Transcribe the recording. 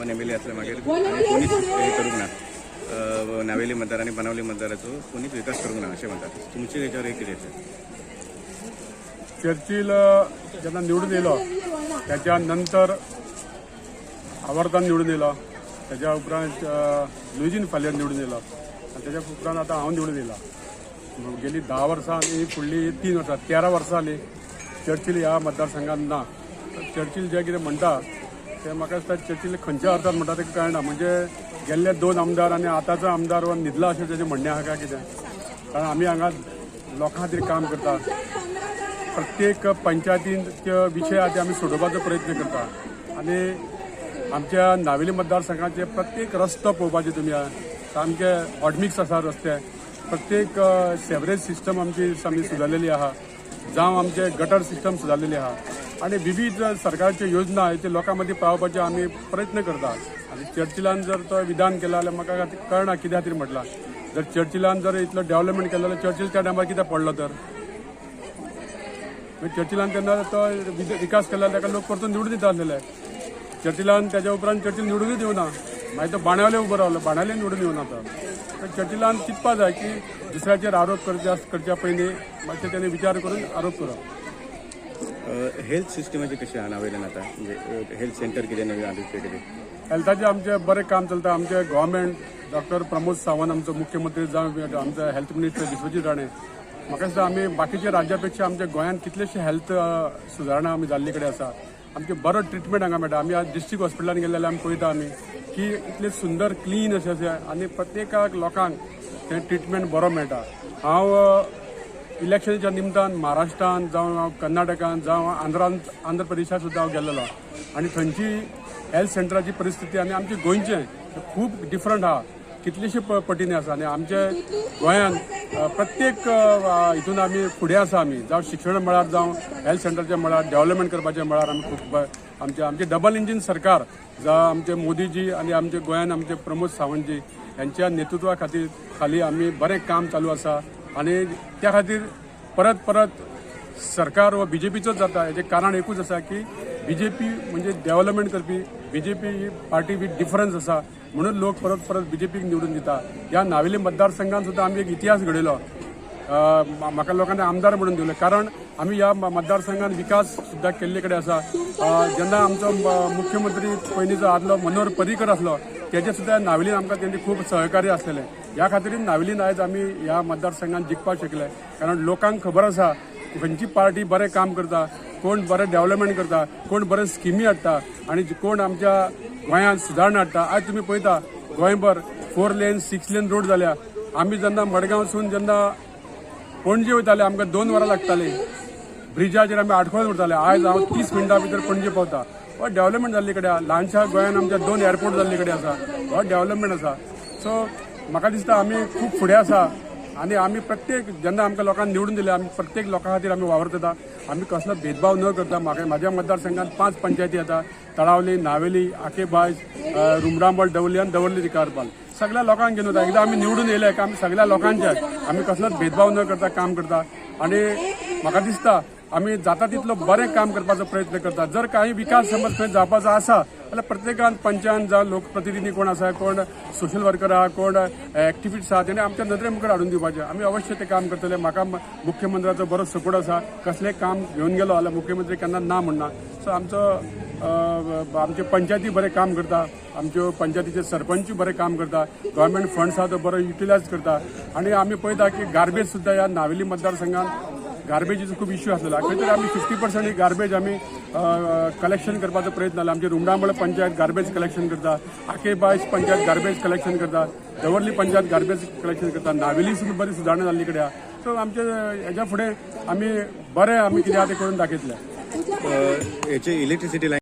One MLA आसले मागीर आनी कोणीच हें करूंक ना. नावेली मतदार आनी बाणावली मतदाराचो कोणीच विकास करूंक ना अशें म्हणटात. तुमचे हेच्यावर एक कितें? चर्चिल जेन्ना निवडून येयलो, त्याच्या नंतर आवर्तान निवडून येयलो, त्याच्या उपरांत लुईजीन फालेर निवडून येयलो आनी त्याच्या उपरांत आतां हांव निवडून येयला. गेली 10 वर्सां आनी फुडली 3 वर्सां, 13 वर्सां जालीं चर्चिल ह्या मतदारसंघात ना. चर्चिल जे कितें म्हणटा तें म्हाका दिसता, चर्चिल खंयच्या अर्थान म्हणटा तें कळना. म्हणजे गेल्ले दोन आमदार आनी आतांचो आमदार हो न्हिदला अशें तेजें म्हणणें आहा काय कितें? कारण आमी हांगा लोकां खातीर काम करता. प्रत्येक पंचायतीन विशय आहा ते आमी सोडोवपाचो प्रयत्न करता आनी आमच्या नावेली मतदारसंघाचे प्रत्येक रस्तो पळोवपाचे तुमी, सामके हॉटमिक्स आसा रस्ते. प्रत्येक सेवरेज सिस्टम आमची आमी सुदारलेली आहा, जावं आमचे गटर सिस्टम सुदारलेली आहा आनी विविध सरकारच्यो योजना ते लोकां मदीं पावोवपाचे आमी प्रयत्न करता. आनी चर्चिलान जर तो विधान केला जाल्यार म्हाका कळना कित्या खातीर म्हटलां. जर चर्चिलान जर इतलो डेव्हलपमेंट केलो जाल्यार चर्चिल त्या टायमार कित्याक पडलो तर? मागीर चर्चिलान तेन्ना तो विकास केला, ताका लोक परतून निवडून दिता आसलेले चर्चिलान. त्याच्या उपरांत चर्चिल निवडूनच येवना. मागीर तो बाणावले उबो रावलो, बाणावले निवडून येवना तो. तर चर्चिलान चिंतपा जाय की दुसऱ्याचेर आरोप करच्या पयलीं मातशें तेणे विचार करून आरोप करप. हेल्थ सिस्टमाचें कशें आहा नावेल्यान आतां? म्हणजे हेल्थ सेंटर कितें नवीन हाडचे कितें? हेल्थाचें आमचें बरें काम चलता. आमचे गव्हर्मेंट, डॉक्टर प्रमोद सावंत आमचो मुख्यमंत्री जावं आमचो हेल्थ मिनिस्टर विश्वजीत राणे, म्हाका दिसता आमी बाकीच्या राज्या पेक्षा आमच्या गोंयांत कितलेशे हेल्थ सुदारणा आमी जाल्ले कडेन आसा. आमचें बरो ट्रिटमेंट हांगा मेळटा. आमी आज डिस्ट्रिक्ट हॉस्पिटलान गेले जाल्यार आमी पळयता आमी की इतलें सुंदर, क्लीन अशें आसा आनी प्रत्येकाक लोकांक थंय ट्रिटमेंट बरो मेळटा. हांव इलेक्शनाच्या निमतान महाराष्ट्रान जावं, हांव कर्नाटकान जावं, आंध्रान, आंध्र प्रदेशात सुद्दां हांव गेल्लेलो आनी थंयची हेल्थ सेंटराची परिस्थिती आनी आमचे गोंयचें खूब डिफरंट आहा. कितलेशे पटींनी आसा आनी आमचे गोंयान प्रत्येक हितून आमी फुडें आसा. आमी जावं शिक्षण मळार, जावं हेल्थ सेंटरच्या मळार, डेव्हलपमेंट करपाच्या मळार आमी खूब आमचे आमचे डबल इंजीन सरकार, जावं आमचे मोदीजी आनी आमचे गोंयान आमचे प्रमोद सावंतजी यांच्या नेतृत्वा खातीर खाली आमी बरें काम चालू आसा. आनी त्या खातीर परत परत सरकार हो बीजेपीचोच जाता हेजें कारण एकूच आसा की बीजेपी म्हणजे डेव्हलपमेंट करपी, BJP he party with difference आसा, म्हणून लोक परत परत बीजेपीक निवडून दिता. ह्या नावेली मतदारसंघात सुद्दां आमी एक इतिहास घडयलो. म्हाका लोकांनी आमदार म्हणून दिलो, कारण आमी ह्या मतदारसंघात विकास सुद्दां केल्ले कडेन आसा. जेन्ना आमचो मुख्यमंत्री पयलींचो आदलो मनोहर पर्रीकर आसलो, तेजे सुद्दां नावेलीन आमकां तेंचे खूब सहकार्य आसलेलें. ह्या खातीर नावेलीन आयज आमी ह्या मतदारसंघात जिखपाक शकले, कारण लोकांक खबर आसा खंयची पार्टी बरें काम करता, कोण बरें डेव्हलपमेंट करता, कोण बरें स्किमी हाडटा आनी कोण आमच्या गोंयांत सुदारणा हाडटा. आयज तुमी पळयता, गोंयभर 4 लेन, 6 लेन रोड जाल्या. आमी जेन्ना मडगांवसून जेन्ना पणजे वयताले, आमकां 2 वरां लागतालीं, ब्रिजाचेर आमी आडखळून उरताले. आयज हांव 30 मिनटां भितर पणजे पावता. हो डेव्हलपमेंट जाल्ले कडेन आहा. ल्हानशा गोंयान आमच्या दोन एअरपोर्ट जाल्ले कडेन आसा. हो डेव्हलपमेंट आसा. सो म्हाका दिसता आमी खूब फुडें आसा आनी आमी प्रत्येक जेन्ना आमकां लोकांनी निवडून दिले, आमी प्रत्येक लोकां खातीर आमी वावरता. आमी कसलो भेदभाव न करता. म्हाका म्हाज्या मतदारसंघात पांच पंचायती येता: तळावली, नावेली, आके बायज, रुमडामळ, दवर्ली आनी दवर्ली रिकारपाल. सगळ्या लोकांक घेवन वता. एकदां आमी निवडून येयले की आमी सगळ्या लोकांचे, आमी कसलोच भेदभाव न करता काम करता आनी म्हाका दिसता आमी जाता तितलो बरें काम करपाचो प्रयत्न करता. जर काही विकास समज खंय जावपाचो आसा जाल्यार प्रत्येकान पंचान जावं लोकप्रतिनिधी कोण आसा, कोण सोशल वर्कर आहा, कोण एक्टिविस्ट आहा, तेणे आमच्या नदरे मुखार हाडून दिवपाचें. आमी अवश्य तें काम करतले. म्हाका मुख्यमंत्र्याचो बरो सपोर्ट आसा. कसलें काम घेवन गेलो जाल्यार मुख्यमंत्री केन्ना ना म्हणना. सो आमच्यो पंचायती बरें काम करता, आमच्यो पंचायतीचे सरपंचूय बरें काम करता, गव्हर्मेंट फंड्स आहा तो बरो युटिलायज करता. आनी आमी पळयता की गार्बेज सुद्दां, ह्या नावेली मतदारसंघात गार्बेजीचो खूब इश्यू आसलेलो. खंय तरी आमी 50% ही गार्बेज आमी कलेक्शन करपाचो प्रयत्न जाला. आमची रुमडामळ पंचायत गार्बेज कलेक्शन करता, आके बायज पंचायत गार्बेज कलेक्शन करता, दवर्ली पंचायत गार्बेज कलेक्शन करता. नावेली सुद्दां बरी सुदारणा जाल्ली कडेन आहा. सो आमचे हेज्या फुडें आमी बरें आमी कितें आहा तें करून दाखयतले. हेचे इलेक्ट्रिसिटी लायन